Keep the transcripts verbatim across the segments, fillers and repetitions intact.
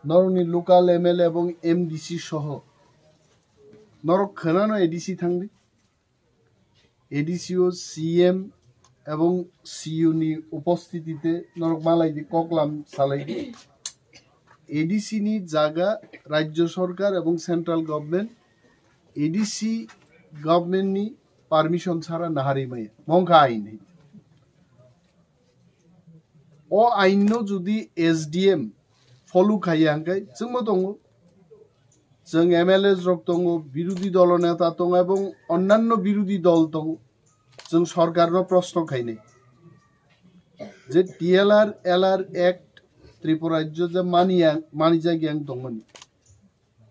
Norokni local M L A ebong M D C soho norok khwnano A D C thangdi. A D C o C M ebong C U ni upostitite norok malaidi, koklam salaidi. A D C ni jaga rajyo sorkar ebong central government A D C government ni permission chara naharwi maya, mongkha ain hai. O ain no jodi S D M follow khaiya hwnkhe chwngbo tongo, chwng M L As rok tongo, birodhi dolo neta tongo ebong onnanno birodhi dol tongo, chwng sorkar no proshno khainai je T L R L R Act Tripura rajyo je maniya, manijak yang tongmani.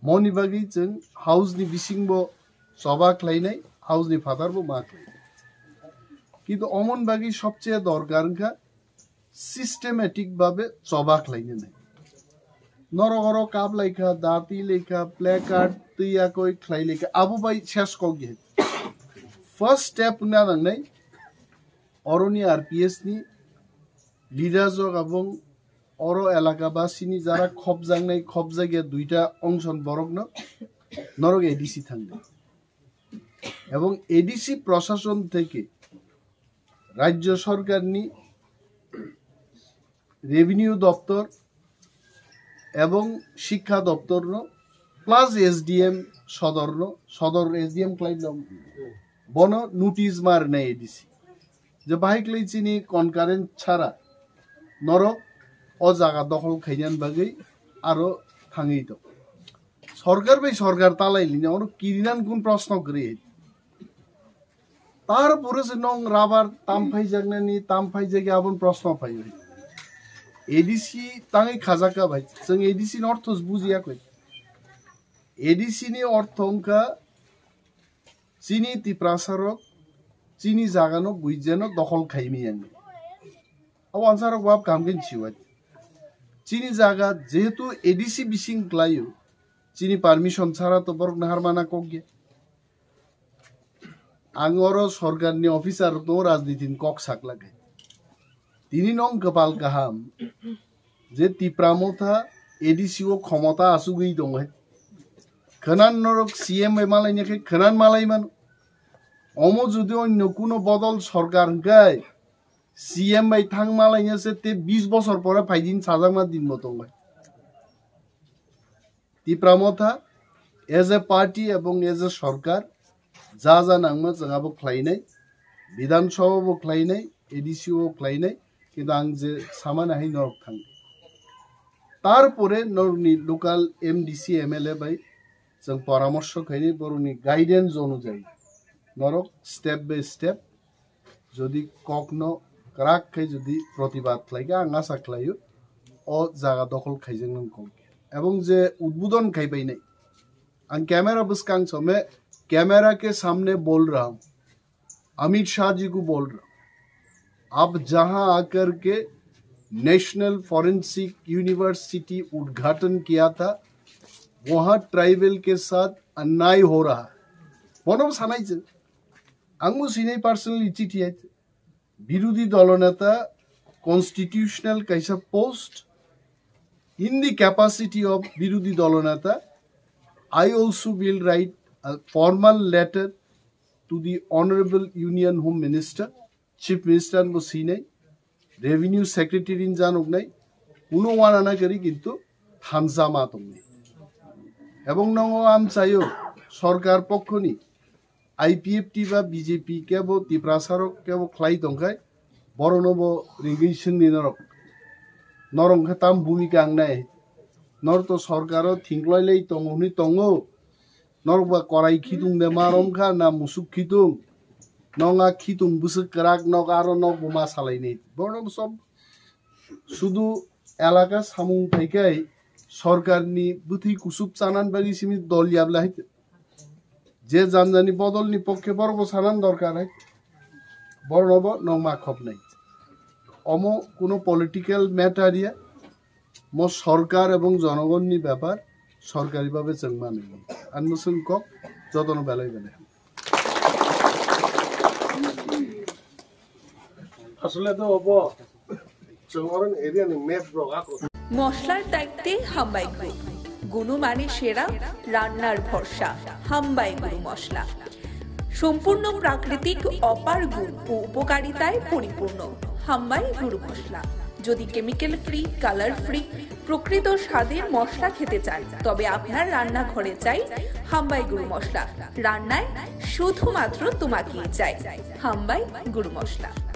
Moni bagwi chwng house ni bisingbo choba khlainai, house ni phatarbo ma khlainai. Kintu omon bagwi sobcheye dorkar wngkha systematic babe choba khlainai. Norok oro kap laikha, dati laikha, placard twi yakoi khlai laikha, abo bai ses kok di. First step wngna nangnai oroni R P S ni leaders rok abong oro elaka basini jara khopjaknai, khopjakya duita ongson borokno norok A D C thangdi. Ebong A D C proshashon theke rajyo sorkarni revenue doptor ebong shikkha doptorno plus S D M sodorno, sodor S D M khlaino bono notice ma rwnai A D C. Je bahai khlai chini concurrent chara norok o jaga dokhol khainani bagwi aro thangwi tong. Sorkar bai sorkar talai lini oro kirinan kun proshno kwrwi. Tar pore se nong rabar tam phaijaknani, tam phaijak abon proshno phai. A D C tangwi khajak ka bai, chwng A D C ni ortho bujiya koi. A D C ni ortho wngkha chini Tiprasa rok chini jaga no buijeno dokhol khaimi yang. Abo ansarok wab kaham khe siwai. Chini jaga jehetu A D C bising klaio, chini permission chara to borok naharmana kokya. Ang oro sorkarni officer rok tongo, rajniti ni kok saklak hai. Tini nong kwpal kaham je Tipra Motha A D C o khomota asugwi tong hai. Khwnan norok C M bai malai khe khwnan malai mano. Omo jodi onno kuno bodol sorkar hwnkhe C M bai thang malaina se te bis bosor pore phaidin sajakma din bo tongo. Tipra Motha as a party ebong as a sorkar ja ja nangma chwng abo khlainai, Bidhan Sabha bo khlainai, A D C o khlainai, kintu ang je samani hai norok thang. Tarpore norokni local M D C M L A bai chwng poramorso khainai, borokni guidance onujayi norok step by step jodi kokno kwrak khe jodi protibad khlai khe, ang asa khlaio o jaga dokhol khaijaknani kok. Ebong je udbodon khai painai, ang camera bwskang some, camera ke samne bol raha hu, Amit Shah ji ko bol raha hu, aap jahan aakar ke National Forensic University udghatan kiya tha, wahan tribal ke saath anyay ho raha hai. Bono sanai je, ang mo sinai personally chithi hai. Birodhi dolo neta constitutional kaisa post. In the capacity of Birodhi dolo neta, I also will write a formal letter to the Honorable Union Home Minister, Chief Minister bo sinai, Revenue Secretary ni janoknai, kuno wana na kari kintu thansa ma tongnai. Ebong nongo amchaio sorkar pokhoni I P F T ba B J P kebo Tiprasa rok kebo khlai tongkhai, borokno bo ringwi swngni norok. Norok khe tam bhumika wngnai? Norok to sorkaro thingklai lai tongo hwnwi tongo. Norok ba korai khitung de ma romkha na musuk khitung? Nong a khitung bwswk kwrak nok aro nok bo ma salainai. Borok sob sudu elaka samung phaikhai sorkarni bwthwi kusup chanan bagwi simi dol yabla hai. Je janjani bodolni pokkhe borok bo sanan dorkar hai. Borok bo nong ma khopnai. Omo kuno political matter ya. Mo sorkar ebong jonogonni bepar, sorkari babe chwng mani. Ani mwswng kok jotono belai belai. Asole to obo chwng oro area ni map rok ako. মশলার দায়িত্বে হাম্বাই গ্রুপ। গুণমানে সেরা, রান্নার ভরসা। হাম্বাই গুরু মশলা। সম্পূর্ণ প্রাকৃতিক, অপার গুণ ও উপকারিতায় পরিপূর্ণ। হাম্বাই গুরু মশলা। যদি কেমিক্যাল ফ্রি, কালার ফ্রি, প্রকৃত স্বাদের মশলা খেতে চান, তবে আপনার রান্নাঘরে চাই হাম্বাই গুরু মশলা। রান্নায় শুধুমাত্র তোমাকেই চাই হাম্বাই গুরু মশলা।